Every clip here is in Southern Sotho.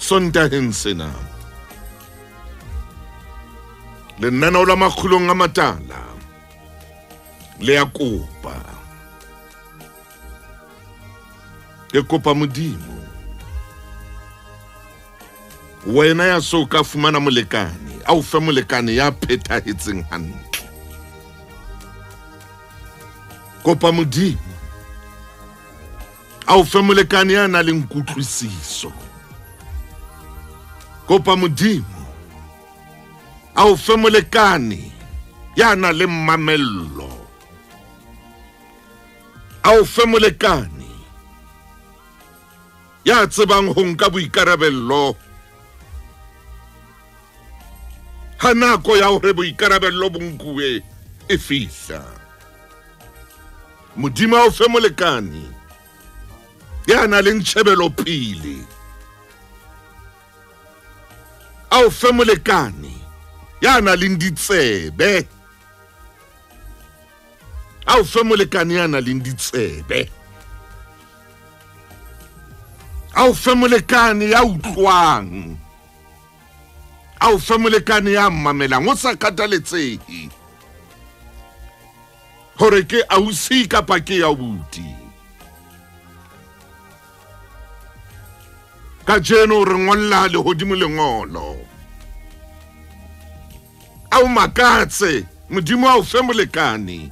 Sontaheng sena lenaneo la Makgulong a Matala le a kopa. Ke kopa Modimo, wena ya so ka fumana molekane, a o fe molekane ya phethahetseng hantle. Kopa Modimo a o fe molekane ya nang le kutlwisiso. Kopa Modimo a o fe molekane ya nang le mamello. A o fe molekane ya tsebang ho nka boikarabello ha nako ya hore boikarabello bo nkuwe e fihla. Modimo a o fe molekane ya nang le tjhebelopele. A o fe molekane ya nang le ditsebe. A o fe molekane ya nang le ditsebe. A o fe molekane ya utlwang. A o fe molekane ya mamelang, o sa kgathaletsehe hore ke ausi kapa ke abuti. Kajeno re ngolla lehodimo lengolo. A o makatse, Modimo a o fe molekane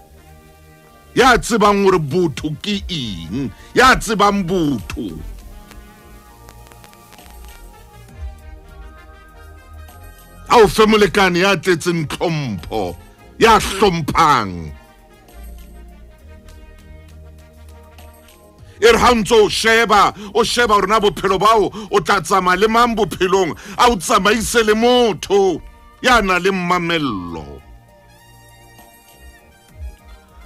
ya tsebang hore botho ke eng, ya tsebang botho. A o fe molekane ya tletseng tlhompho, ya hlomphang. E re ha o ntso o sheba hore na bophelo bao o tla tsamaya le mang bophelong, a o tsamaise le motho ya nang le mamello.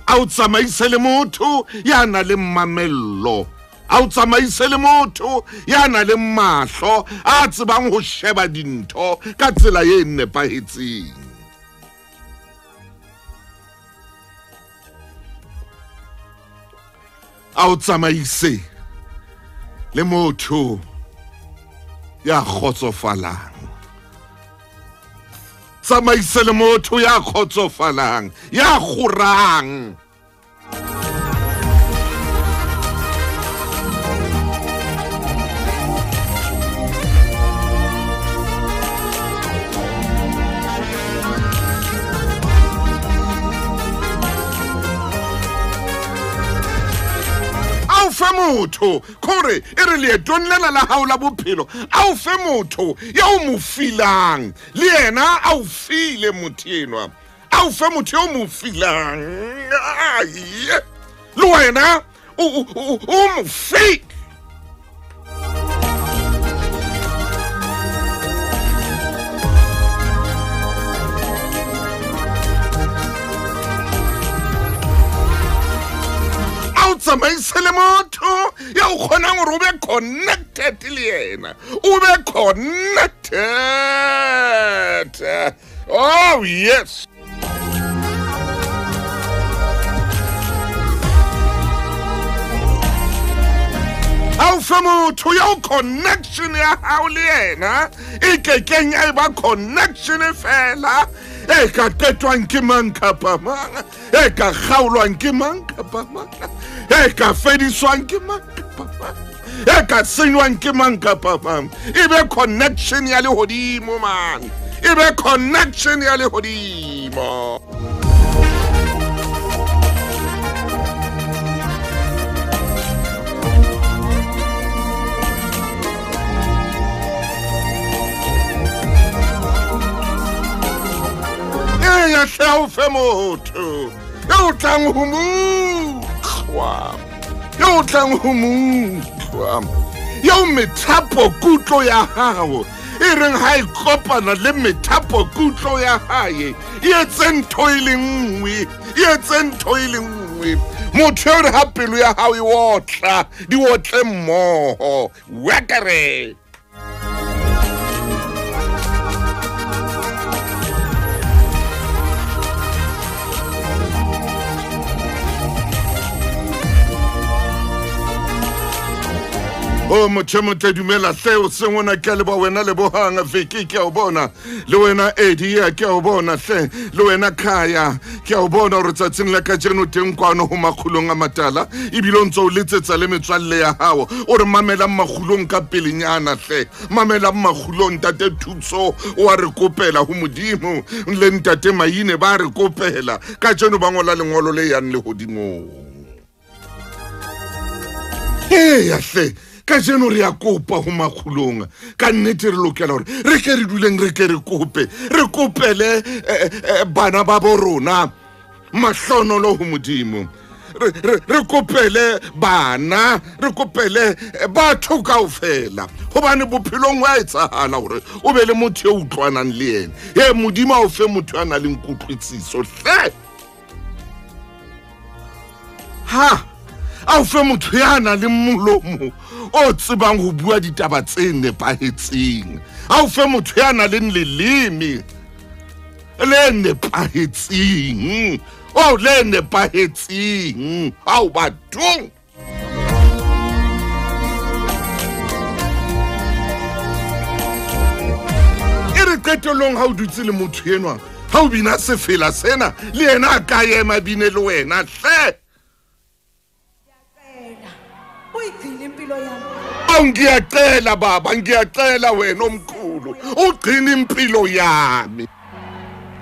A o tsamaise le motho ya nang le mamello. A o tsamaise le motho ya nang le mahlo a tsebang ho sheba dintho ka tsela e nepahetseng. A o tsamaise le motho ya kgotsofalang. Tsamaise le motho ya kgotsofalang, ya kgorang. A o fe motho kore e re leetong lena la hao la bophelo, a o fe motho ya o mo filang le yena, a o file motho enwa, a o fe motho yo mo filang le wena o mo fe. Tsamaise le motho ya o kgonang hore o be connected le yena, o be connected. Oh yes. A o fe motho ya o connection ya hao le yena e kekeng ya eba connection fela e ka qetwang ke mang kapa mang, e ka kgaolwang ke mang kapa mang, e ka fediswang ke mang kapa mang, e ka senywang ke mang kapa mang. E be connection ya lehodimo man, e be connection ya lehodimo. Ya hle a o fe motho yo o tlang ho mo utlwa, yo o tlang ho mo utlwa, yo methapo kutlo ya hao e reng ha e kopana le methapo kutlo ya hae e etse ntho e le nngwe, e etse ntho e le nngwe. Motho eo re ha pelo ya hao e otla, di otle mmoho. Wekere. O motho motle dumela hle o seng ona ke a leboha wena Lebohang Viki ke a o bona le wena Eddie ke a o bona hle le wena Khaya ke a o bona hore tsatsing la kajeno teng kwano ho makgulong a matala ebile o ntse o letsetsa le metswalle ya hao o re mamelang makgulong ka pelenyana hle mamelang makgulong ntate Thuso o a re kopela ho Modimo le ntate Maine ba re kopela kajeno ba ngola lengolo le yang lehodimong. Eya hle kajeno re ya kopa ho makgulong ka nnete re lokela hore re ke re duleng re ke re kope re kopele bana ba bo rona mahlonolo ho Modimo re kopele bana re kopele batho kaofela hobane bophelong wa etsahala hore o be le motho e utlwanang le yena e Modimo a o fe motho a nang le kutlwisiso hle ha a o fe motho ya nang le molomo o tsebang ho bua ditaba tse nepahetseng a o fe motho ya nang le leleme le nepahetseng o le nepahetseng ao bathong. E re qetellong ha o dutse le motho enwa ha o bina sefela sena le yena a ka ema bine le wena hle. Ngiyacela baba ngiyacela wena omkhulu ugcine impilo yami.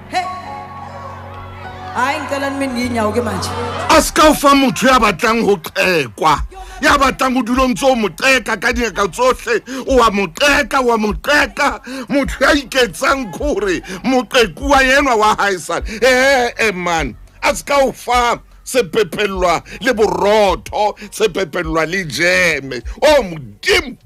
Hey. Hayi ngicela nime nginyawo ke manje. Asikawufa motho ya batlang ho qekwa ya batlang ho dula ntse o mo qeka ka dingaka tsohle o wa mo qeka wa mo qeka motho ya iketsang hore moqekuwa yenwa wa hae sale man asikawufa sepepellwa le borotho sepepellwa le jeme o Modimo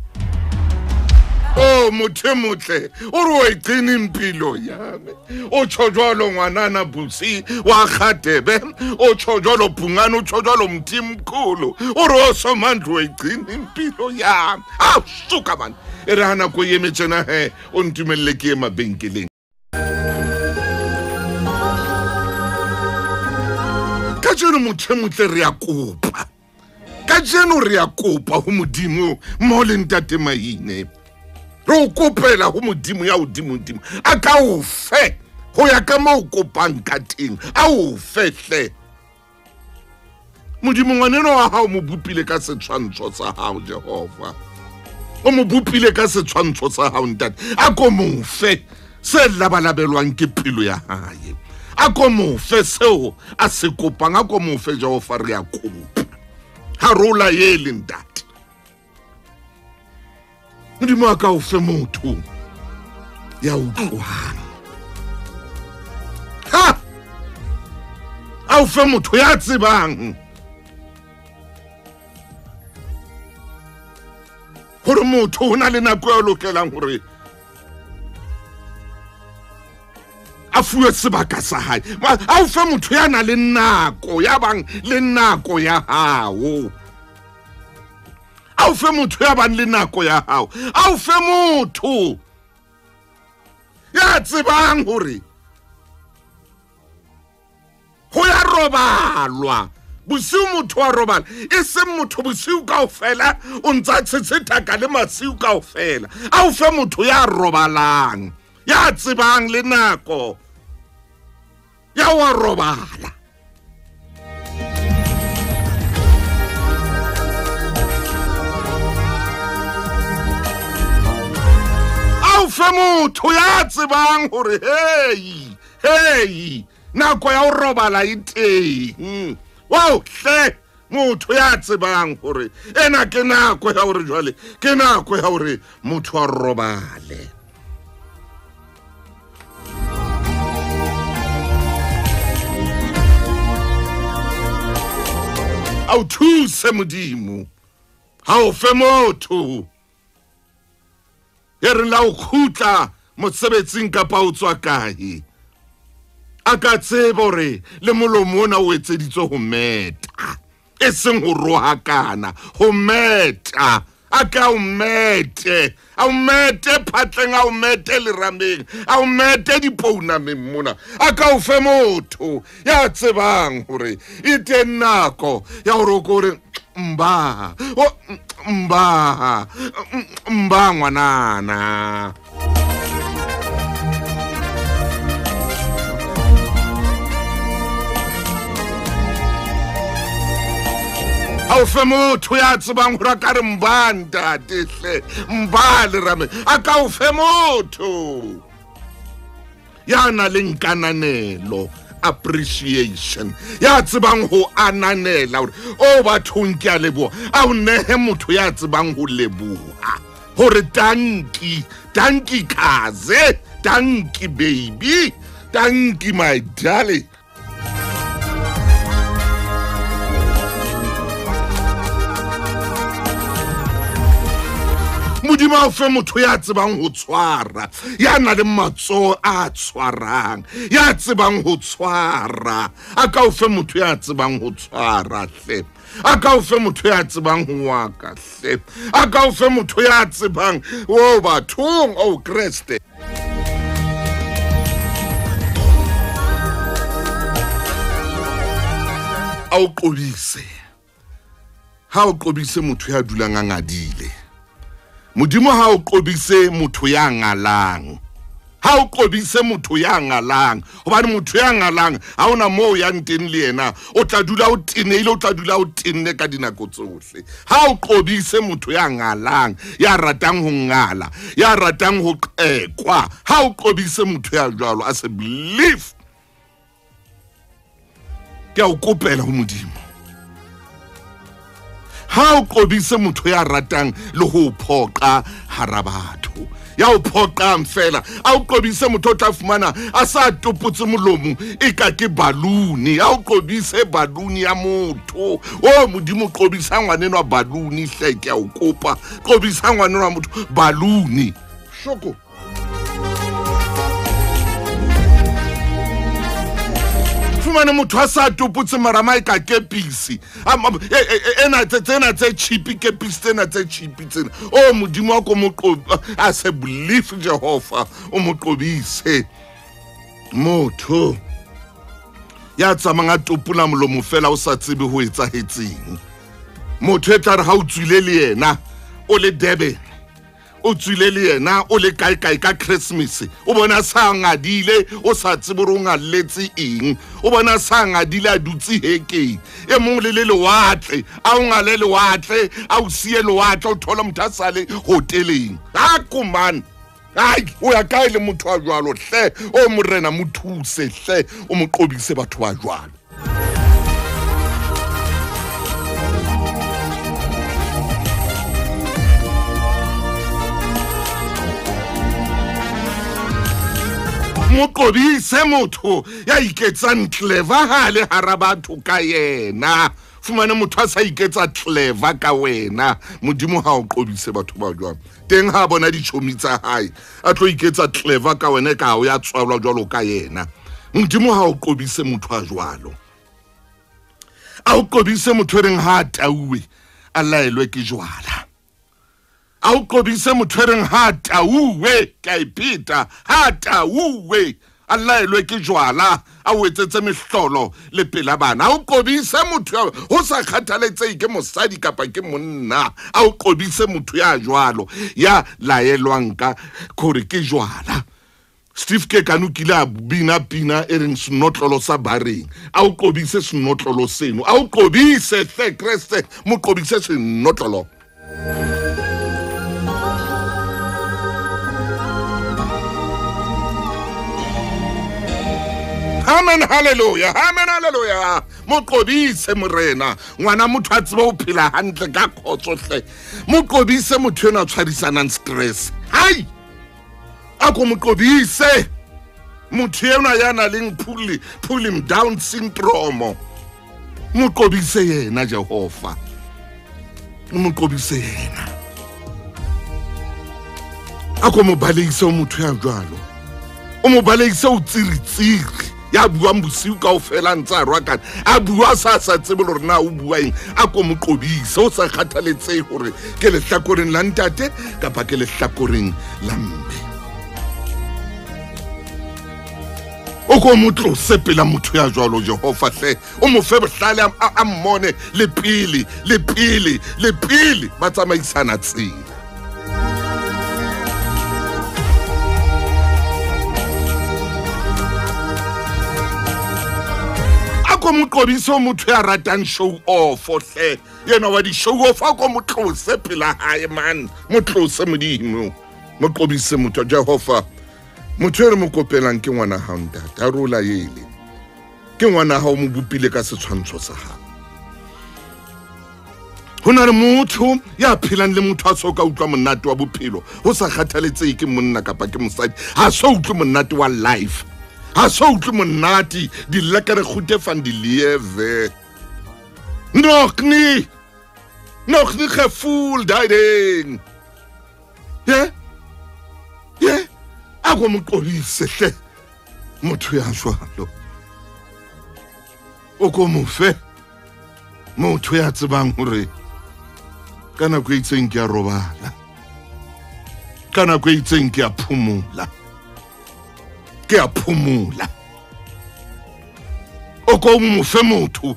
o motho motle o re o igcine impilo yami o tsho jwalo ngwanana Busi wa Kgadebe o tsho jwalo Bhungane o tsho jwalo Mthimkhulu o re o Somandla o igcine impilo yami. Aw suka man e re ha nako e eme tjena he o ntumelle ke ye mabenkeleng. Kajeno motho motle re ya kopa kajeno re ya kopa ho Modimo mo le ntate Maine re o kopela ho Modimo ya hodimodimo a ka o fe ho ya ka mo o kopang ka teng a o fe hle. Modimo ngwaneno wa hao mo bopile ka setshwantsho sa hao Jehova o mo bopile ka setshwantsho sa hao ntate a ko mo fe se labalabelwang ke pelo ya hae a ko mo fe seo a se kopang a ko mo fe Jehova re ya kopa ha rola ele ntate. Modimo a ka o fe motho ya utlwang ha a o fe motho ya tsebang hore motho o na le nako ya lokelang hore a fuwe sebaka sa hae a o fe motho ya nang le nako ya bang le nako ya hao a o fe motho ya bang le nako ya hao a o fe motho ya tsebang hore ho ya robalwa bosiu motho wa robala e seng motho bosiu kaofela o ntsa tshetshethaka le masiu kaofela a o fe motho ya robalang ya tsebang le nako ya wa robala. A o fe motho ya tsebang hore hey hey nako ya ho robala e teng wow hle motho ya tsebang hore ena ke nako ya hore jwale ke nako ya hore motho a robale. A o thuse Modimo ha o fe motho e re la o khutla mosebetsing kapa o tswa kae a ka tseba hore le molomo ona o etseditswe ho meta e seng ho rohakana ho meta a ka o mete a o mete phatleng a o mete lerameng a o mete dipounameng mona a ka o fe motho ya tsebang hore e teng nako ya hore o ko re mba o Mba mba ngwanana. A o fe motho ya tsebang hore a ka re mba ntate hle, mba lerame. A ka o fe motho ya nang le nkananelo, appreciation, ya tsebang ho ananela hore o bathong ke a leboha. A o nehe motho ya tsebang ho leboha hore danki, danki kaze, danki baby, danki my darling. Modimo a o fe motho ya tsebang ho tshwara, ya nang le matsoho a tshwarang, ya tsebang ho tshwara. A ka o fe motho ya tsebang ho tshwara hle. A ka o fe motho ya tsebang ho waka hle. A ka o fe motho ya tsebang o bathong o Kreste. A o qobise. Ha o qobise motho ya dulang a ngadile. Modimo ha o qobise motho ya ngalang. Ha o qobise motho ya ngalang. Hobane motho ya ngalang ha ona moo yang teng le yena, o tla dula o tenehile, o tla dula o tenne ka dinako tsohle. Ha o qobise motho ya ngalang, ya ratang ho ngala, ya ratang ho qekwa. Ha o qobise motho ya jwalo, a se believe. Ke a o kopela ho Modimo. Ha o qobise motho ya ratang le ho phoqa hara batho, ya o phoqang fela. A o qobise motho o tla fumana a sa topotse molomo e ka ke baluni. A o qobise baluni ya motho. O Modimo, qobisa ngwaneno wa baluni hle, ke a o kopa. Qobisa ngwaneno wa motho baluni. Shoko. Fumane motho a sa topotse marama e ka kepisi. Ena tsena tse cheap, kepisi tsena tse cheap tsena. O Modimo a ko mo a se believe Jehova, o mo qobise. Motho ya tsamayang a topola molomo fela o sa tsebe ho etsahetseng. Motho e tla re ha o tswile le yena o le Durban, o tswile le yena o le kae kae ka Christmas, o bona sa ngadile, o sa tsebe hore o ngalletse eng, o bona sa ngadile a dutse hekeng. E mong le le lewatle, a o ngale lewatle, a o siye lewatle, o thola motho a sale hoteleng. Ha ko man, ai o ya kae le motho a jwalo hle? O Morena mo thuse hle, o mo qobise batho ba jwalo. Mo qobise motho ya iketsang clever ha le hara batho ka yena. Fumane motho a sa iketsa clever ka wena. Modimo ha o qobise batho ba jwalo. Teng ha bona ditjhomi tsa hae, a tlo iketsa clever ka wena ka o ya tswalwa jwalo ka yena. Modimo ha o qobise motho a jwalo. A o qobise motho e reng ha a tauwe, a laelwe ke jwala. A o qobise motho e reng ha tauwe, ke a e pheta, ha tauwe, a laelwe ke jwala, a o etsetse mehlolo le pela bana. A o qobise motho ho sa kgathaletsehe ke mosadi kapa ke monna. A o qobise motho ya jwalo, ya laelwang ka hore ke jwala. Steve Kekane o kile a bina pina e reng senotlolo sa bareng. A o qobise senotlolo seno. A o qobise hle Kreste, mo qobise senotlolo. Amen, hallelujah, amen, hallelujah. Mo qobise Morena, ngwana motho a tsebe ho phela hantle ka khotso hle. Mo qobise motho ena tshwarisanang stress. Hai! A ko mo qobise motho ena ya nang le pull him down syndrome. Mo qobise yena Jehova. Mo qobise yena. A ko mo baleise motho ya jwalo. O mo baleise o tsiritsiri. Ya buang bosiu kaofela ntse a rwakana, a bua sa tsebe hore na o bua eng. A ko mo qobise o sa kgathaletsehe hore ke lehlakoreng la ntate kapa ke lehlakoreng la mme. O ko mo tlose pela motho ya jwalo Jehova hle. O mo fe bohlale a mmone le pele le pele le pele ba tsamaisana tsela. A ko mo qobise motho ya ratang show off hle. Yena wa di show off a ko mo tlose pela hae man. Mo tlose Modimo. Mo qobise motho Jehova. Motho e re mo kopelang ke ngwana hao ntate, a rola ele. Ke ngwana hao mo bopile ka setshwantsho sa hao. Ho na le motho ya phelang le motho a so ka utlwa monate wa bophelo, ho sa kgathaletsehe ke monna kapa ke mosadi, ha so utlwe monate wa life. Ha so utlwe monate di lekkere goede van die lewe. Nog nie. Nog nie gevoel daai ding. Ja? Ja? A go mo qobise hle motho ya jwalo. O ko mo fe motho ya tsebang hore ka nako e itseng ke a robala, ka nako e itseng ke a phomola, ke a phomola. O ko mo fe motho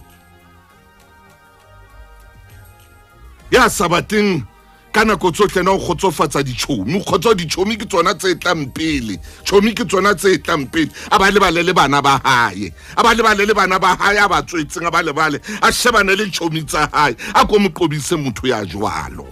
ya sa batleng ka nako tsohle na o kgotsofatsa ditjhomi, o kgotsa ditjhomi ke tsona tse tlang pele, tjhomi ke tsona tse tlang pele. A ba lebale le bana ba hae, a ba lebale le bana ba hae, a ba tswetseng, a ba lebale, a shebane le tjhomi tsa hae. A ko mo qobise motho ya jwalo.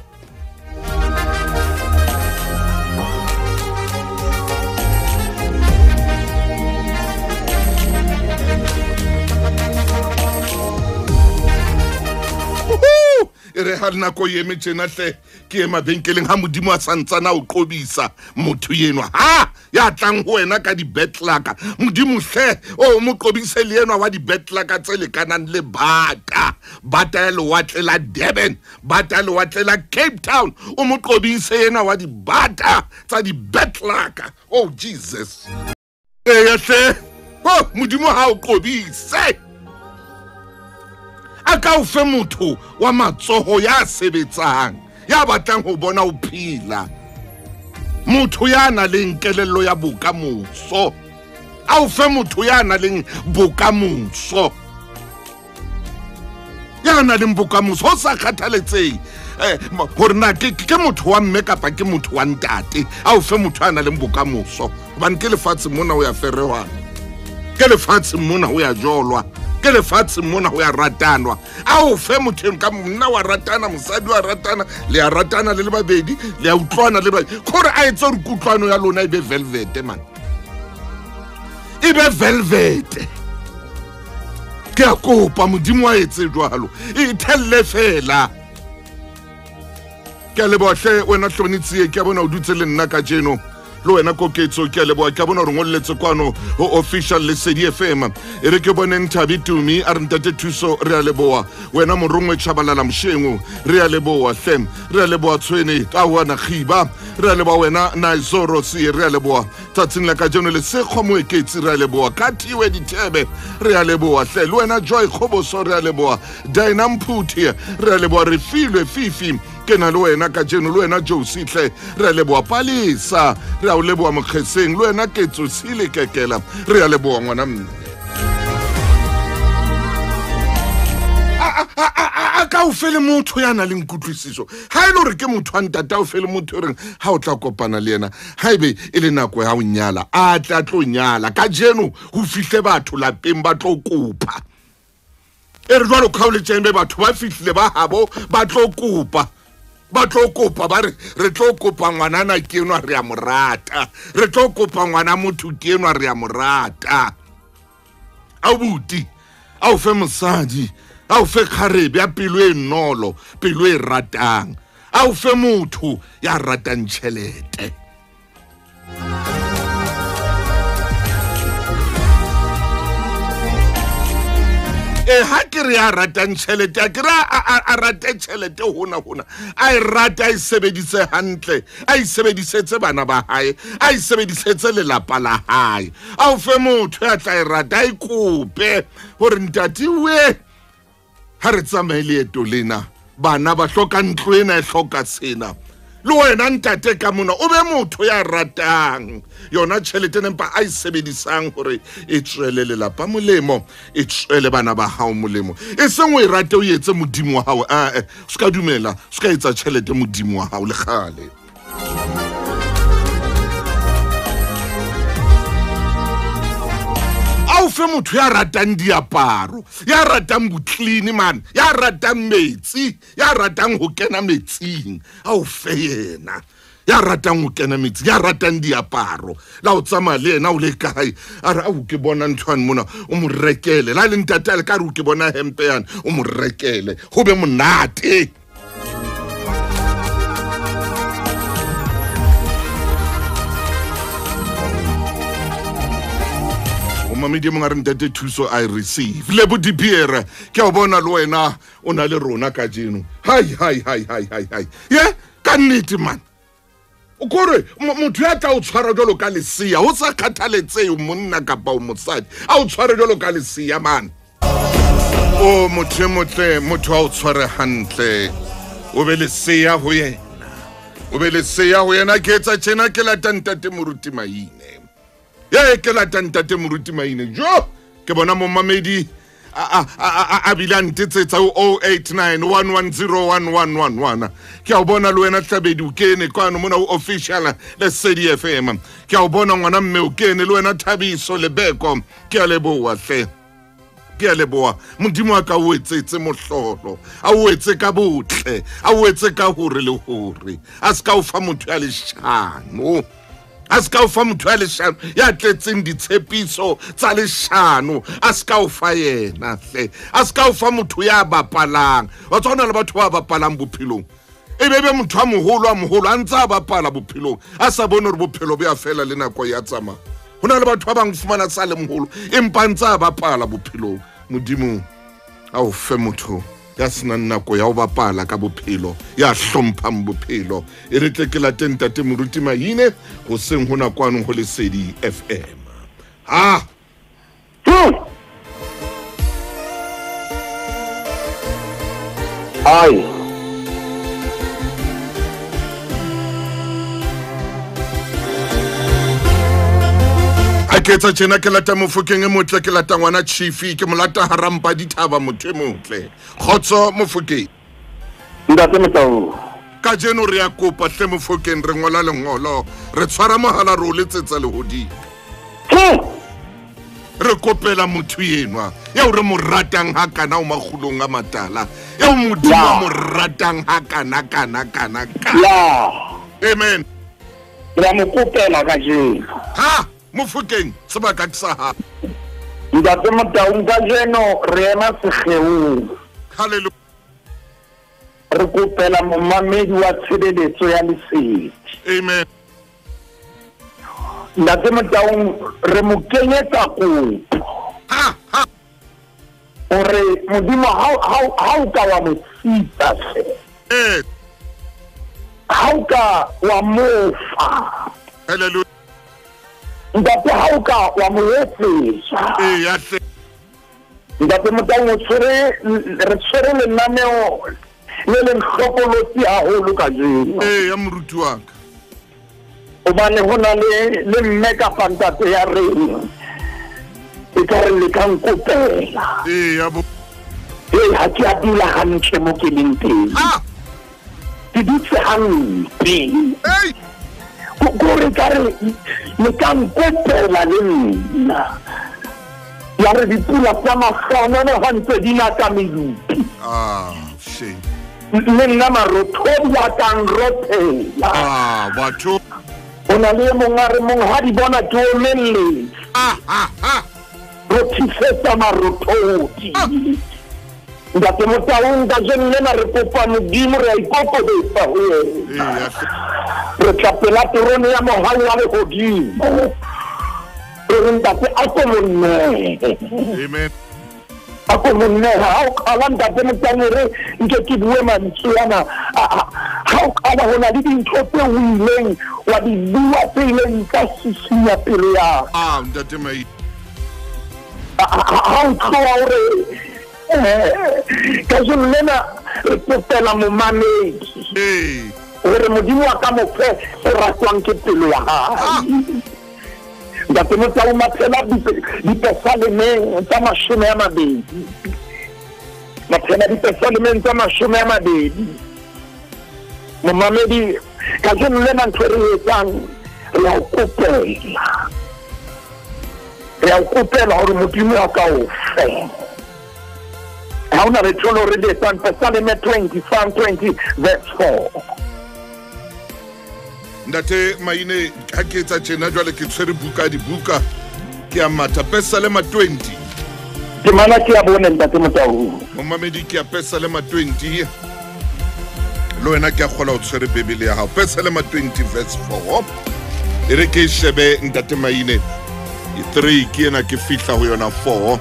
E re ha nako e eme tjena hle ke ye mabenkeleng ha Modimo a santsana o qobisa motho enwa ha ya tlang ho wena ka di-betlaka. Modimo hle o mo qobise le enwa wa di-betlaka tse lekanang le bata, bata ya lewatle la Durban, bata ya lewatle la Cape Town. O mo qobise ena wa dibata tsa di-betlaka. Oh Jesus. Eya hle, oh Modimo ha o qobise. A ka o fe motho wa matsoho ya sebetsang, ya batlang ho bona o phela, motho ya nang le kelello ya bokamoso. A o fe motho ya nang le bokamoso, ya nang le bokamoso, ho sa kgathaletsehe hore na ke motho wa mme kapa ke motho wa ntate. A o fe motho ya nang le bokamoso, hobane ke lefatshe mona ho ya ferehwana, ke lefatshe mona ho ya jolwa, ke lefatshe mona ho ya ratanwa. A o fe motho ka monna wa ratana, mosadi wa ratana, le ya ratana le le babedi, le ya utlwana le babedi. Khore a etse hore kutlwano ya lona e be velvet man, e be velvet. Ke a kopa Modimo a etse jwalo, e thelle fela. Ke a leboha hle wena Hlonitsie, ke a bona o dutse le nna kajeno. Le wena Koketso, ke a leboha, ke a bona hore ngolletse kwano ho official Lesedi FM. E re ke bone Nthabi Tumi a re ntate Thuso, re a leboha. Wena Morongwe Tshabalala Mshengu, re a leboha hle. Re a leboha Tshwene Tawana Khiba, re a leboha wena Naizoro Sie, re a leboha. Tsatsing la kajeno le Sekgwa Moeketsi, re a leboha. Kathiwe Dithebe, re a leboha hle. Le wena Joy Khoboso, re a leboha. Dinah Mphuthi, re a leboha. Re filwe Fifi, ke na le wena kajeno. Le wena Josie hle, re a leboha. Palesa, re a o leboha. Mokgetseng, le wena Ketso Sile Kekela, re a leboha ngwana mme. A ka o fe le motho ya nang le nkutlwisiso. Ha e le hore ke motho wa ntate, a o fe le motho e reng ha o tla kopana le yena, haebe e le nako ya ho nyala, a tla tlo nyala. Kajeno ho fihle batho lapeng ba tlo kopa. E re jwalo ka o le tjeng, batho ba fihlile ba habo ba tlo kopa. Ba tlo kopa, ba re re tlo kopa ngwanana ke enwa re a mo rata, re tlo kopa ngwana motho ke enwa re a mo rata. Abuti, a o fe mosadi, a o fe kgarebe ya pelo e nolo, pelo e ratang, a o fe motho ya ratang tjhelete. E ha ke re a ratang tjhelete, a ke re a rate tjhelete hona hona, a e rate, a e sebedise hantle, a e sebedisetse bana ba hae, a e sebedisetse lelapa la hae. A o fe motho ya tla e rata, a e kope hore ntate we, ha re tsamaye leeto lena, bana ba hloka ntlo ena, e hloka sena. Le wena ntate ka mona o be motho ya ratang yona tjhelete empa a e sebedisang hore e tswele lelapa molemo, e tswele bana ba hao molemo, e seng o e rate o etse modimo wa hao. A se ka dumela, se ka etsa tjhelete modimo wa hao le kgale. A o fe motho ya ratang diaparo, ya ratang botlini man, ya ratang metsi, ya ratang ho kena metsing, a o fe yena ya ratang ho kena metsi, ya ratang diaparo. La o tsamaya le yena o le kae, a re ao ke bona ntho yane mona, o mo rekele. La le ntate a le ka re o ke bona hempe yane, o mo rekele, ho be monate. Mamedi mong a re ntate thuso I receive. Lebo Dipiere, ke a o bona le wena o na le rona kajeno. Hai hai hai hai hai hai. Ye ka nnete man. O kore motho ya tla o tshwara jwalo ka lesea, ho sa kgathaletsehe monna kapa o mosadi, a o tshware jwalo ka lesea man. O motho e motle, motho a o tshware hantle, o be lesea ho yena, o be lesea ho yena. Ke etsa tjena ke lata ntate Moruti Maine. Ye ke lata ntate Moruti Maine. Jo ke bona momamedi a bile a ntetsetsa ho 089 110 1111. Ke a o bona le wena Tlabedi o kene kwano mona o official Lesedi FM. Ke a o bona ngwana mme o kene le wena Thabiso Lebeko. Ke a leboha hle, ke a leboha. Modimo a ka o etsetse mohlolo, a o etse ka botle, a o etse ka hore le hore, a se ka o fa motho ya leshano, a se ka o fa motho ya leshano ya tletseng ditshepiso tsa leshano, a se ka o fa yena hle, a se ka o fa motho ya bapalang. Wa tswa le batho ba bapalang bophelong, e be be motho a moholo a moholo a ntse a bapala bophelong, a sa bone hore bophelo bo ya fela le nako ya tsamaya. Ho na le batho ba bang fumana sa le moholo empa ntse a bapala bophelong. Modimo a o fe motho ya senang nako ya ho bapala ka bophelo, ya hlomphang bophelo. E re tle ke late ntate Moruti Maine hoseng hona kwano ho Lesedi FM. Ha ai a ke etsa tjena ke lata Mofokeng e motle, ke lata ngwana Chifi, ke mo lata harampa dithaba motho e motle. Kgotso Mofokeng. Ntate Motau. Kajeno re a kopa hle Mofokeng, re ngola lengolo, re tshwara mohala re o letsetsa lehodimo. Re kopela motho enwa eo re mo ratang hakana o makgulong a matala, eo Modimo a mo ratang hakana kana kana kana. Amen. Re a mo kopela kajeno. Ha Mofokeng sebaka ke sa hao. Ntate Motaung, kajeno re ema sekgeong. Hallelujah. Re kopela momamedi wa tshebeletso ya Lesedi. Amen. Ntate Motaung, re mo kenyetsa kopo. Ha ha. Hore Modimo ha o ka wa mo sitsa hle. Eh. Ha o ka wa mo fa. Hallelujah. Ntate ha o ka wa mo etsetsa. Eh ya hle. Ntate Motaung, o tshwere re tshwere lenaneo le leng hlokolotsi haholo kajeno. Eh ya moruti wa ka. Hobane ho na le mme kapa ntate ya reng e ka re le ka nkopela. Eh ya bo. Eh ha ke a dula hantle mo ke leng teng. Ha. Ke dutse hampe. Ei. Kore ka re le ka nkopela le nna. Ya re dipula tsa mahlano ha ntse di na ka medupi. Ah, shame. Le nna marothodi a ka nrothela. Ah, batho. O na le mong a re mong ha di bona ke omelletse. Ah, ah, ah. Rothisetsa marothodi. Ntate Motaung, kajeno lena re kopa Modimo, re a ikokobetsa ho yena. Re tla pela terone ya mohau wa lehodimo. Re re ntate a ko mo nnehe. Amen. A ko mo nnehe. Ha o qala ntate Motaung, re nke ke bue mantswe ana. Ha o qala ho na le dintho tse o ileng wa di bua tse ileng tsa sisinya pelo ya ka. Ah, ntate Maine. Ha o tloha o re kajeno lena re kopela momamedi. Ee. Hore Modimo a ka mo fe se ratwang ke pelo ya hae. Ntate Motau maphela dipesalemeng tsa 20. Maphela dipesalemeng tsa 20. Momamedi kajeno lena ntho e re etsang re a o kopela. Re a o kopela hore Modimo a ka o fe. Ha hona letho leo re le etsang. Pesaleme 20, Psalm 20 verse 4. Ntate Maine, ha ke etsa tjena jwale ke tshwere buka dibuka ke a matha. Pesalema 20. Temana ke ya bone ntate Motau. Momamedi ke ya Pesalema 20. Le wena ke a kgola o tshwere Bibele ya hao. Pesalema 20 verse 4. E re ke shebe ntate Maine. 3 ke ena ke fihla ho yona 4.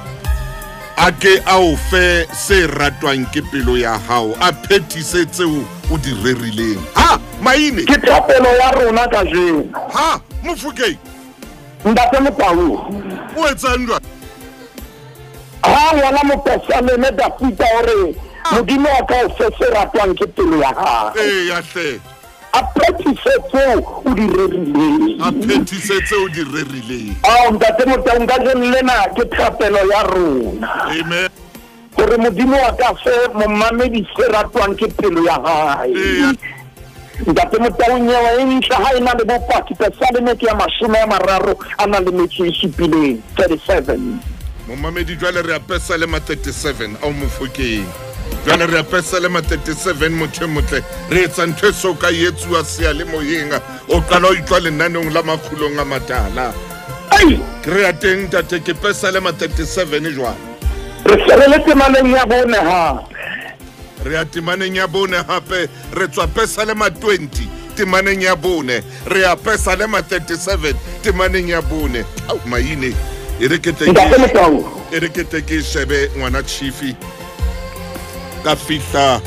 A ke a o fe se ratwang ke pelo ya hao, a phethise tseo o di rerileng. Ha Maine, ke thapelo ya rona kajeno. Ha Mofokeng, ntate Motau, o etsang jwang? Ha ngwana mopesaleme Dafita o re Modimo a ka o fe se ratwang ke pelo ya hao. Eya hle. A phethise tseo o di rerileng. A phethise tseo o di rerileng. Ao ntate Motau, kajeno lena ke thapelo ya rona. Amen. Hore Modimo a ka fe momamedi se ratwang ke pelo ya hae. Ntate Motau, nyewe e ntle ha e na le bopaki. Pesaleme ke ya 37 a na le metso e supileng, 37. Momamedi jwale re a Pesalema 37 ao Mofokeng. Jwale re a Pesalema 37 motho e motle. Re etsa ntho e so ka e etsuwa seyalemoyeng. O qala o utlwa lenaneong la Makgulong a Matala. Ke re ya teng ntate, ke Pesalema 37 jwale. Re se le temaneng ya bone hape. Re ya temaneng ya bone hape. Re tswa Pesalema 20 temaneng ya bone. Re ya Pesalema 37 temaneng ya bone. Au Maine, e re ke tle ke shebe ngwana Chifi. Ka fihla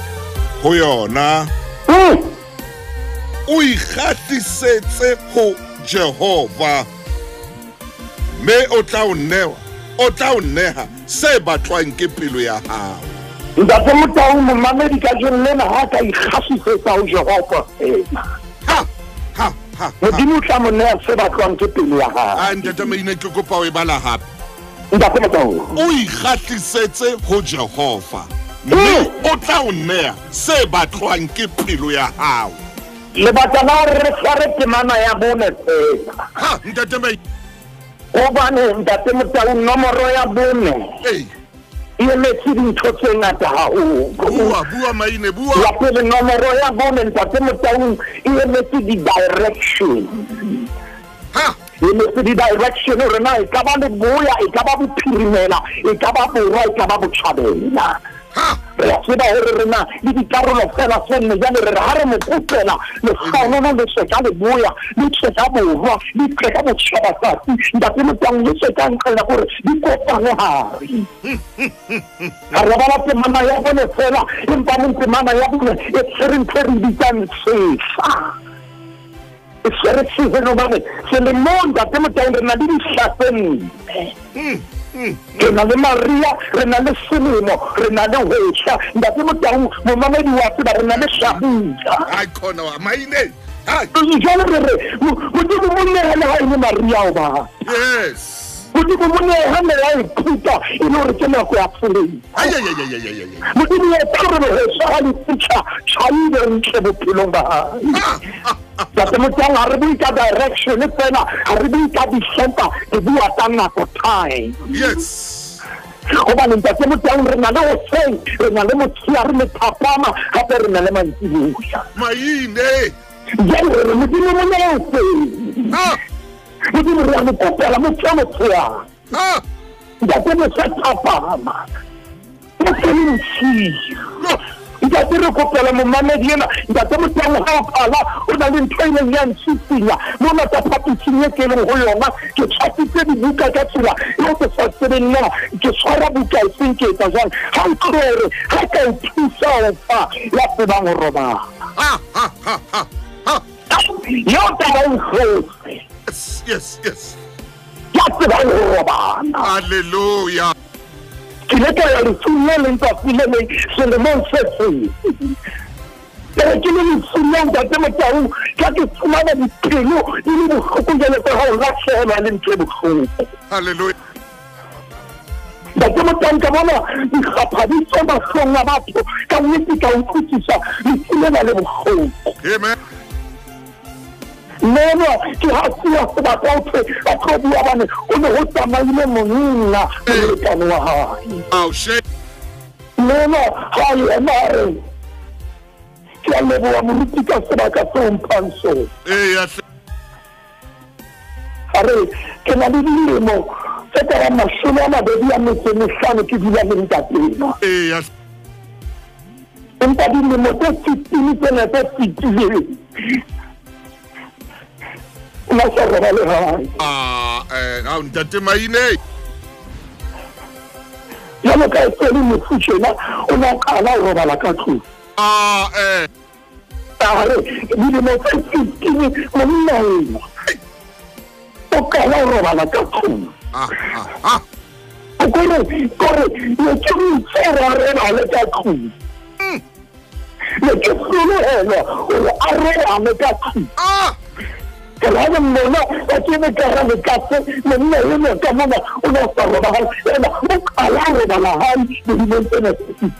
ho yona. O ikgahlisetse ho Jehova, mme o tla o newa, o tla o neha se batlwang ke pelo ya hao. Ntate Motau, momamedi kajeno lena ha ka ikgahlisetsa ho Jehova fela. Ha ha ha. Modimo o tla mo neha se batlwang ke pelo ya hao. A ntate Maine, ke kopa o e bala hape. Ntate Motau, o ikgahlisetse ho Jehova, mme o tla o neha se batlwang ke pelo ya hao. Lebaka la hore re tshware temana ya bone fela. Ha ntate Maine, hobane ntate Motau, nomoro ya bone e emetse dintho tse ngata haholo. Bua, bua Maine, bua. Ya pele, nomoro ya bone ntate Motau e emetse di-direction. Ha e emetse di-direction hore na e ka ba leboya, e ka ba bophirimela, e ka ba borwa, e ka ba botjhabela. Re a tseba hore rena le dikarolo fela tse nne. Jwale re re ha re mo kopela lehlohonolo le tswe ka leboya, le tswe ka borwa, le tswe ka botjhabatsatsi. Ntate Motau, le tswe ka nqela hore di kopane hare. Ha re bala temana ya bone fela, empa mong temana ya bone e tshwere ntho e re bitsang sehla. E tshwere season hobane selemong ntate Motau re na le dihla tse nne. Re na le maria, re na le selemo, re na le hwehla. Ntate Motau, momamedi wa tseba re na le hlabula. Ai khona Maine. Ai jwale re re Modimo mo nehe le ha e le maria o ba. Yes. Modimo mo nehe meya e phuta e le hore ke nako ya selemo. Ai ai ai ai ai. Modimo o tla re hwehla ha le fitlha tjhaile ntle bophelong ba hae. Ntate Motau, ha re bue ka direction fela, ha re bue ka dihlopa, re bua ka nako, time. Yes. Hobane ntate Motau, re na le hoseng, re na le motshehare le thapama, hape re na le mantsiboya. Maine. Jwale re re Modimo mo nehe hoseng. Modimo re a mo kopela mo fe motshehare. Ntate mo fe thapama, mo fe le bosiu. Ntate re kopela momamedi ena. Ntate Motau, ha o qala o na le ntho e leng ya ntshisinya mona ka phaposing e ke leng ho yona. Ke tshwasitse dibuka ka tsela eo ke sa tsebeng na ke tshwara buka e seng ke etsa jwang. Ha o tlo hore ha ka o thusa ho fa ya tsebang ho robala. Eo taba e ntlhotse. Yes, yes, yes. Ya tsebang ho robala. Hallelujah. Ke ile ka ya lefung le leng tsatsi le leng selemong se seng. Ke le lefung ntate Motaung ka ke fumana dipelo di le bohloko jwalo ka ha o lahlehelwa le ntho e bohloko. Hallelujah. Ntate Motaung ka bona dikgapha di tswa mahlong a batho ka nnete ka utlwisisa lefu lena le bohloko. Amen. Mme ke ha siya sebaka ho thwe a tlo bua bane o ne ho tsamaile monna molekane wa hae. Mme ha ema a re ke a leboha moruti ka sebaka seo mphang sona. A re ke na le dilemo tse ka bang 25 ke dula le ntatena. Empa dilemo tse 15 tsena tse fetileng o na sa robale hae. Ntate Maine. Jwalo ka e se le mofu tjena o na qala ho robala ka tlung. A re dilemo tse 15 monna ena o qala ho robala ka tlung. Kore ne ke mo itse hore a robale ka tlung. Ne ke hlolohelwa hore a robale ka tlung. Ke ra le mmona a ke ne ka ra lekase monna ena ka mona o ne a sa robala ena o qala ho robala hae dilemong tsena tse 15.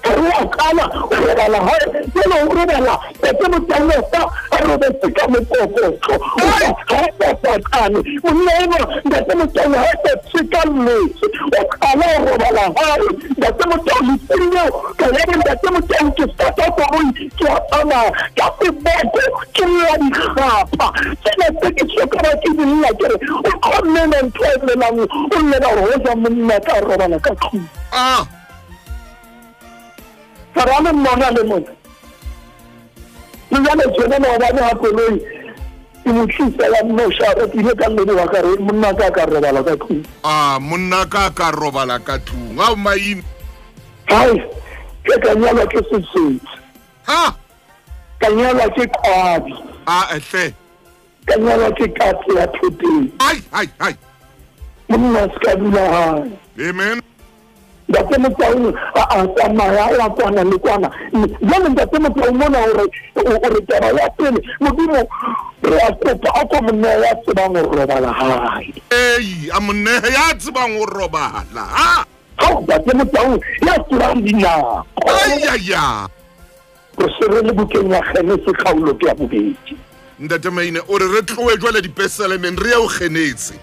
Re a qala ho robala hae jwale o robala ntate Motaung a robetse ka mokokotlo ha sa satane monna ena ntate Motaung ha sa tshekalletse o qala ho robala hae ntate Motaung lefung leo ka yaba ntate Motaung ke stata koloi ke a tsamaya ka seboko ke lla dikgapha tsena tse ke soka ba ke di lla ke re o kgonne ena ntho e llelang o llela hore hoja monna ka robala ka tlung. Ka le mmona le mona le jwale tjena maobane ha koloi e mo tlisa ya mmoshara ke ile ka leboha ka re monna ka ka robala ka tlung. Monna ka ka robala ka tlung. Ao Maine. Hai ke ka nyalwa ke Sesotho. Ka nyalwa ke Qwabi. Hle. Ka nyalwa ke katse ya thoteng. Ai. Monna se ka dula hae. Amen. Ntate Motaung a tsamaya a ya kwana le kwana. Jwale ntate Motaung mona hore o re taba ya pele Modimo re a kopa a ko monna ya tsebang ho robala hae. A monna ya tsebang ho robala. Ha ntate Motaung ya tsebang dinako. Re se re le bukeng ya Genese kgaolo ke ya bobedi. Ntate Maine o re re tlohe jwale dipesalemeng re ye ho Genese.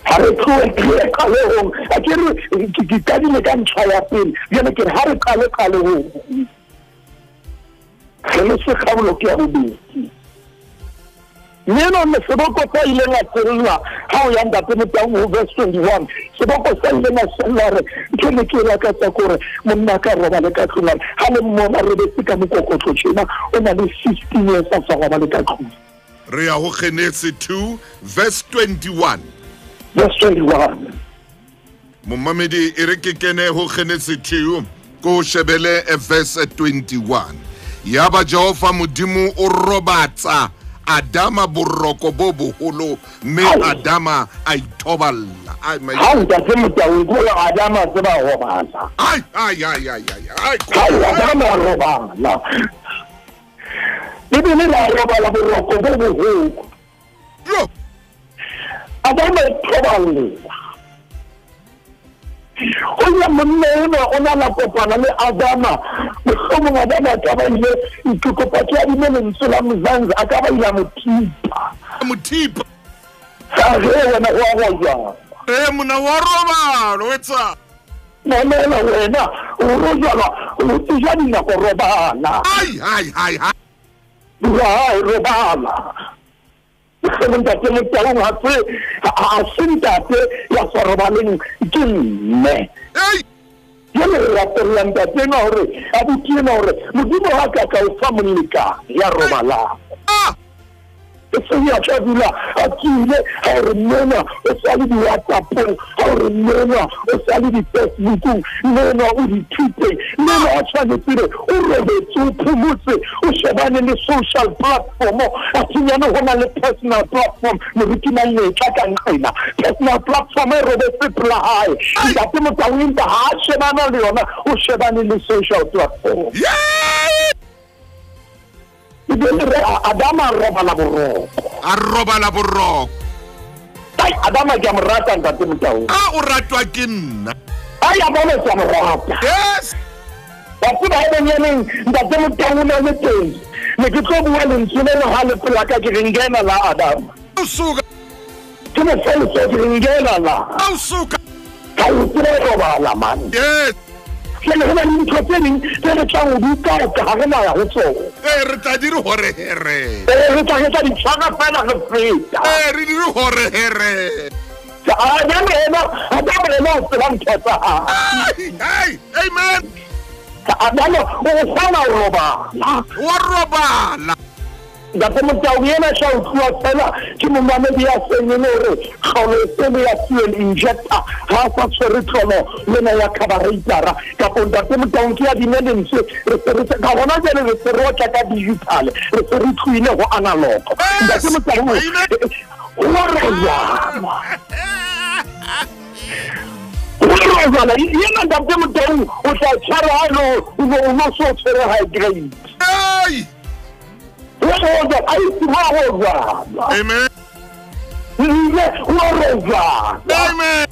Ha re tlohe re qalehong a ke re ke qadile ka ntlha ya pele jwale ke re ha re qale qalehong Genese kgaolo ke ya bobedi. Mme ne seboko sa ileng a tsella ha o ya ntate Motaung ho verse 21 seboko sa ileng a tsella re ntho ne ke lakatsa kore monna ka robale ka tlung ha le mmona robetse ka mokokotlo tjena o na le 16 years a sa robale ka tlung. Re ya ho Genese 2 verse 21. Verse 21. Momamedi e re ke kene ho Genese 2 ko shebele verse 21. Yaba Jehova Modimo o robatsa Adama boroko bo boholo mme Adama a ithoballa. Ha ntate Motaung ko Adama tseba robala. Ai. Adama robala. Bibele la robala boroko bo boholo. Yo. Adama ithoballa. O ya monna ena o na la kopana le Adama mohlomong Adama a ka ba ile ke kopa ke adime lentswe la Mzansi a ka ba ile a mo thipa a re wena o a rojala monna wa robala o etsa mamela wena o rojala o tseja dinako robala ai robala ntate Motaung hape a se ntate ya sa robaleng ke mme. Jwale re rapella ntate enwa hore abuti enwa hore Modimo ha ka ka o fa molekane ya robalang. E seng ya tla dula a tswile ha o re mona o sa le di-WhatsApp-ong, ha o re mona o sa le di-Facebook-ong, mona o di-Twitter-eng, mona o tshwanetse re o robetse o phomotse o shebane le social platform a thinyane ho na le personal platform moruti Manyetla ka nqena personal platform e robetse pela hae ntate Motaung empa ha a shebana le yona o shebane le social platform. Bibele re Adama robala boroko. A robala boroko. Ai Adama ke a mo rata ntate Motau. A o ratwa ke nna. Ai Adama ke a mo rata. Yes. Batho ba benyaneng ntate Motau o na le teng. Ne ke tlo bua lentswe le lehale pela ka ke re ngena la Adama. O suka. Ke mo fele ke re ngena la. O suka. Ka o tsebe robala man. Yes. Ke le hona dintho tse ding tse re tlang ho di utlwa ka ha re na ya ho tsona. Re tla di re hore here. Re tla etsa ditshwara fela re feta. Re di re hore here. Adama ena, Adama ena o tseba ntho tsa hae. Ai, amen. Adama o kgona ho robala. Wa robala. Ntate Motau yena sha utlwa fela ke momamedi ya seng e le hore kgaolo e sele ya fuel injector ha sa tshwere tlolo lena ya carburetor kapo ntate Motau ke ya dimelense re se re ka hona jwale re se re otla ka digital re se re tlohile ho analog. Ntate Motau o robala. O robala yena ntate Motau o tla tshwara ha o no so tshwere high grade. Ai Amen. Amen.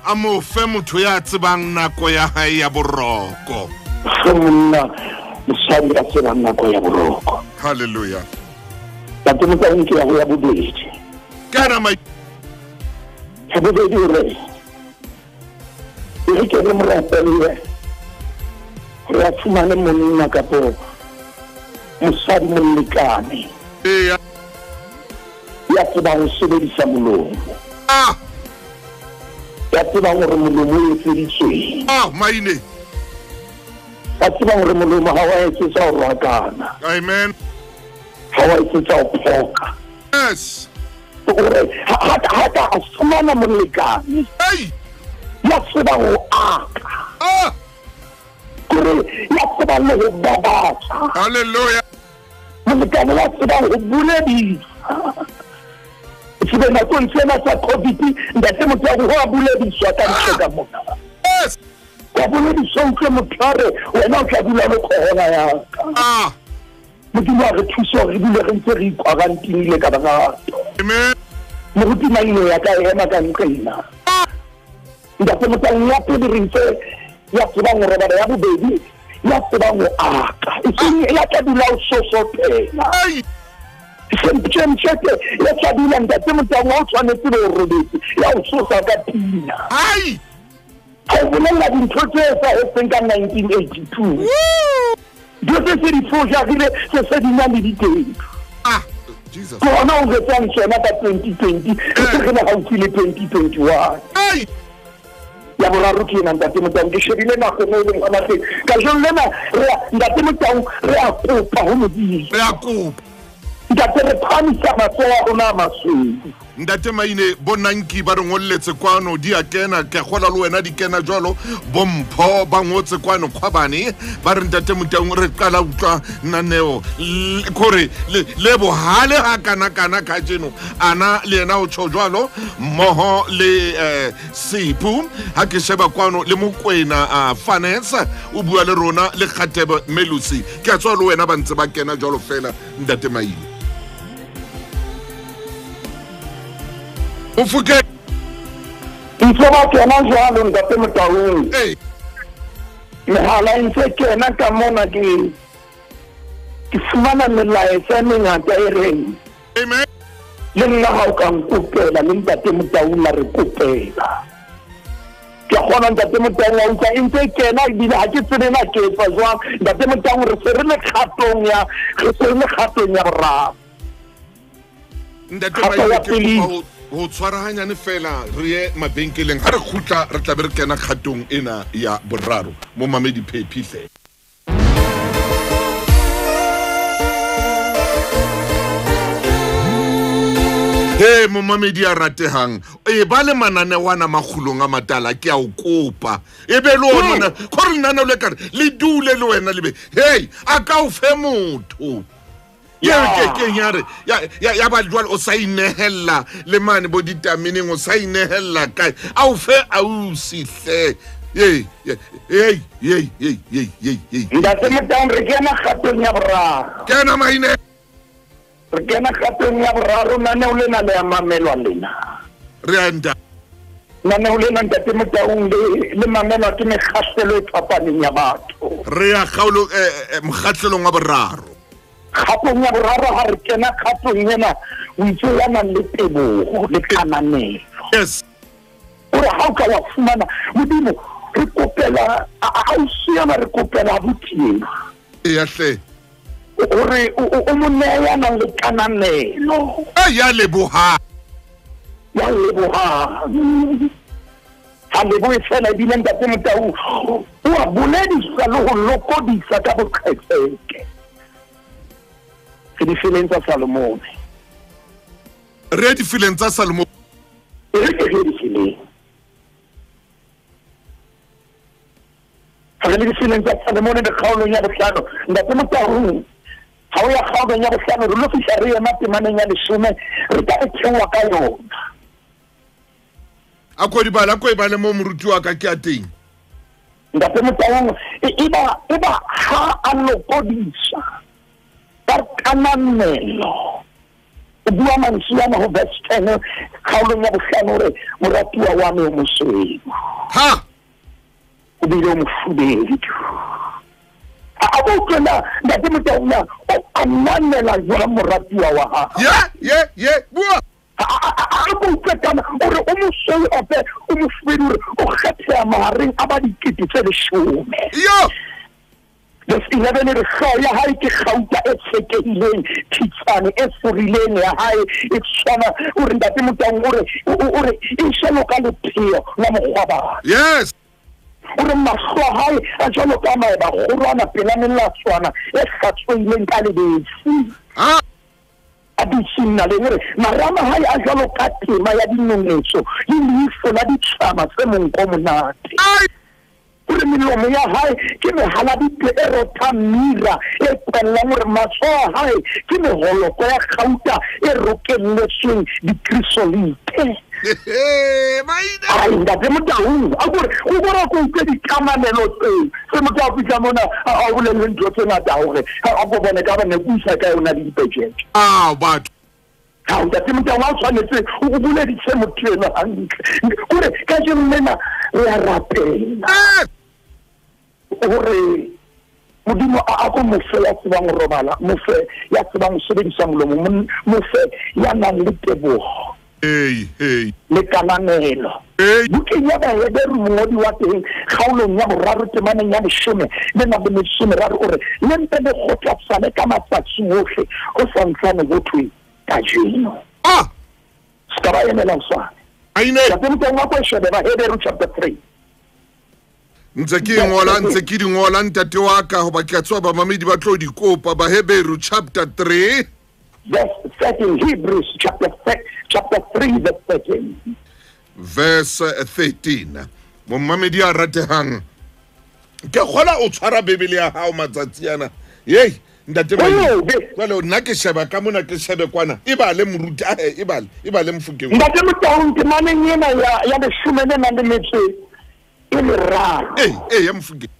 A mo fe motho ya tsebang nako ya hae ya boroko. Monna mosadi ya tsebang nako ya boroko. Hallelujah. Ntate Motau ke ya ho ya bobedi. Kana mai ya bobedi hore re ke re morapele re a fumane monna kapo mosadi molekane eya ya tsebang ho sebedisa molomo. Ya tsebang hore molomo o etseditsweng. Maine ya tsebang hore molomo ha wa etsetsa ho rwakana. Amen. Ha wa etsetsa ho phoka. Yes. Hore ha ka a fumana molekane ya tsebang ho aka. Kore ya tsebang le ho babatsa. Hallelujah. Molekane ya tsebang ho buledisa. Tsebe nakong tsena tsa COVID ntate Motau ho a bulediswa ka ntle ka mona. Yes. Wa bulediswa utlwe motho a re wena o tla dula le corona ya ka. Modimo a re thuse hore re dule re ntse re ikhwarantinile ka barato. Amen. Moruti Maine ya ka ema ka nqena. Ntate Motau ya pele re ntse ya tsebang ho robala, ya bobedi ya tsebang ho aka. Eseng ya tla dula o sosopela. Semptjemtjete ya tla dula ntate Motau o tshwanetse be o robetse ya o sosa ka pina. Ai! Ha o bolella dintho tse etsahetseng ka 1982. Dintho tse se di fojarile se se di na le diteng. Jesus. Ke hona o jwetsang tsona ka 2020 re se re le haufi le 2021. Ai! Ya boraro ke ena ntate Motau ke shebile nako e leng hona teng. Kajeno lena re ntate Motau re a kopa ho Modimo. Re a kopa. Ntate re phamisa matsoho a rona a masweu. Ntate Maine bonanki ba re ngolletse kwano di a kena ke kgola le wena di kena jwalo bompho ba ngotse kwano kgwabane ba re ntate Motau re qala utlwa naneo kore le bohale ha kana kana kajeno ana le yena o tjho jwalo mmoho le Sepu ha ke sheba kwano le Mokwena finance o bua le rona le Kgatebe Melusi ke a tswa le wena ba ntse ba kena jwalo fela ntate Maine. Ufuke ntse ba kena jwalo ntate Motau. Mehala e ntse kena ka mona ke fumana melaetsa e mengata e reng amen. Le nna ha o ka nkopela le ntate Motau la re kopela. Ke kgona ntate Motau wa utlwa e ntse kena ebile ha ke tsebe na ke etsa jwang ntate Motau re se re le kgatong ya re se re le kgatong ya boraro. Ntate Maine ke ho tshwarahanyane fela re ye mabenkeleng ha re kgutla re tla be re kena kgatong ena ya boraro mo mamedi phephi. He momamedi a ratehang e ba le mananewana makgolong a matala ke a o kopa e be le ona gore lenaneo le kare le dule le wena le be hey a ka o fe motho ke ya re ya ba jwale o sa inehella le mane bo ditameneng o sa inehella kae a o fe ausi hle ye ye ye ye ye ye ye ye. Ntate Motaung, re kena kgatong ya boraro. Kena maine. Re kena kgatong ya boraro, naneo lena le a mamelwa lena. Re a nta. Naneo lena ntate Motaung le mamelwa ke mekgahlelo e fapaneng ya batho. Re ya kgaolo mokgahlelong wa boraro. Kgatong ya boraro ha re kena kgatong ena o itse ya nang le teboho le kananelo. Yes. Ore ha o ka wa fumana Modimo re kopela a o siama re kopela botiena. Eya hle. Ore o mo neya nang le kananelo. E ya leboha. Ya leboha. Ha lebohe fela ebile ntate Motaung o a boledisa le ho lokodisa ka boqhetseke. Ke difeleng tsa Salomone. Re difeleng tsa Salomone. Re ke difeleng. Re difeleng tsa Salomone de kgaolong ya bohlano. Ntate Motaung ha o ya kgaolong ya bohlano re lo fihla re ema temaneng ya 10 re ka e theoha ka yona. A ko di bala ko e bale mo moruti wa ka ke a teng. Ntate Motaung e ba ha a lokodisa ka kananelo. O bua mantswe ana ho verse 10 kgaolong ya bohlano hore moratuwa wa me o mosweu. Ha! O bile o mofubedu. A bo utlwela ntate Motaung o ananela jwang moratuwa wa hae. Ye ye ye bua. A bo utlwe kana ore o mosweu ape o mofubedu hore o kgetheha mahareng a ba 10 000. Yo! Verse 11 re hlooho ya hae ke kgauta e tshekehileng, thitsane e forileng ya hae e tshwana o re ntate Motaung o re e jwalo ka lepheo la mokgwabana. Yes. O re mahlo a hae a jwalo ka maeba kgorwana pela melatswana e hlatswehileng ka lebese. Ah. A dutseng naleng re marama hae a jwalo ka tema ya dinonetso le leifo la ditjhaba tse monko monate. Ore melomo ya hae ke mehaladitwe e rothang mira e kwellang hore matsoho a hae ke meholoko ya kgauta e rokelletsweng dikrisolite. Ai ntate Motaung a kore o bona ko utlwe dikamanelo tseo se motho a fihla mona a bolelle ntho tse ngata hore a ko bone ka bane kuisa ka yona le dipejeke. Ah batho. Ha ntate Motaung a tshwanetse o boleditse motho ena hantle. Kore kajeno lena re a rapela. Hore Modimo a ko mofe ya tsebang ho robala, mofe ya tsebang ho sebedisa molomo, mofe ya nang le teboho. Hey, hey. Le kananelo. Bukeng ya Baheberu mongodi wa teng kgaolong ya boraro temaneng ya 10 le nang le 13 o re le mpe le kgothatsane ka matsatsi ohle ho santsane ho thwe kajeno. Ah! Se ka ba emela hosane. Aine. Ntate Motaung a ko shebe Baheberu chapter 3. Ntse ke ngola ntse ke di ngola ntate wa ka hoba ke a tswa ba mamedi ba tlo di kopa. Baheberu chapter 3 verse 13. Hebrews chapter 3 verse 13. Verse 13. Momamedi a ratehang ke kgola o tshwara Bibele ya hao matsatsi ana. Yei ntate jwale nna ke sheba ka mona ke shebe kwana e bale moruti a e bale Mofokeng. Ntate Motaung temaneng ena ya 13 le nang le metso e meraro. Ee ya Mofokeng.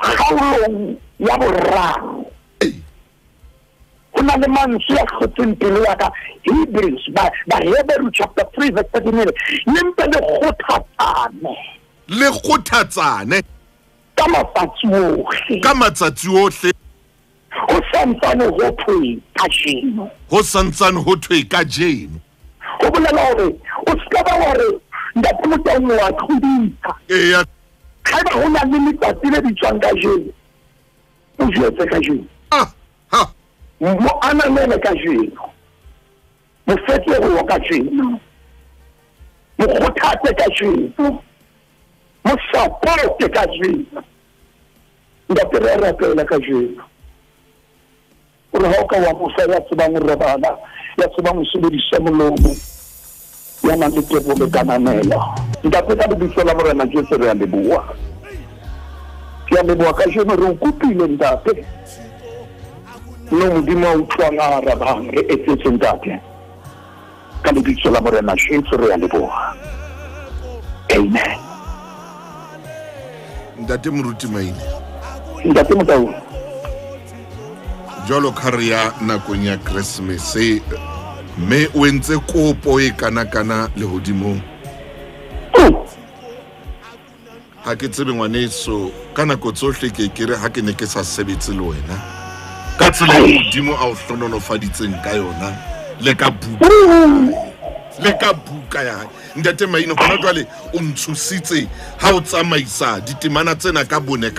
Kgaolong ya boraro. Ho na le mantswe a kgotseng pelo ya ka. Hebrews Baheberu chapter 3 verse 13 le mpe le kgothatsane. Le kgothatsane ka matsatsi ohle. Ka matsatsi ohle. Ho santsane ho thwe kajeno. Ho santsane ho thwe kajeno. Ho bolela hore o ska ba wa re ntate Motaung wa tlhodisa. Eya. Haeba ho na le letsatsi le bitswang kajeno, o jwetse kajeno. Ah, ha. Mo ananele kajeno. Mo fetole kajeno. Mo kgothatse kajeno. Mo supporte kajeno. Ntate re rapela kajeno. Ore ha o ka wa mofa ya tsebang ho robala, ya tsebang ho sebedisa molomo, ya nang le teboho le kananelo. Ntate ka lebitso la Morena Jesu re a leboha. Ke a leboha kajeno re o kopile ntate. No Modimo a utlwang a arabang re etsetse ntate. Ka lebitso la Morena Jesu re a leboha. Amen. Ntate Moruti Maine. Ntate Motau. Jwalo ka re ya nakong ya Christmas mme o entse kopo e kana-kana lehodimong. Ha ke tsebe ngwaneso, ka nako tsohle ke re ha ke ne ke sa sebetse le wena ka tsela e Modimo a o hlohonolofaditseng ka yona le ka buka ya hae. Ntate Maine, hona jwale o ntshositse ha o tsamaisa ditemana tsena ka bone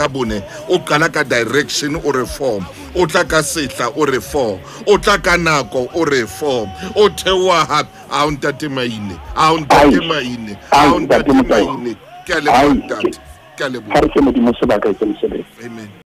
o qala ka direction o re form, o tla ka sehla o re form, o tla ka nako o re form, o theoha hape. Ao Ntate Maine, ao Ntate Maine, ao Ntate Maine. Ke a leboha ntate, ke a leboha. Ha re fe Modimo sebaka e tse mosebetsi. Amen.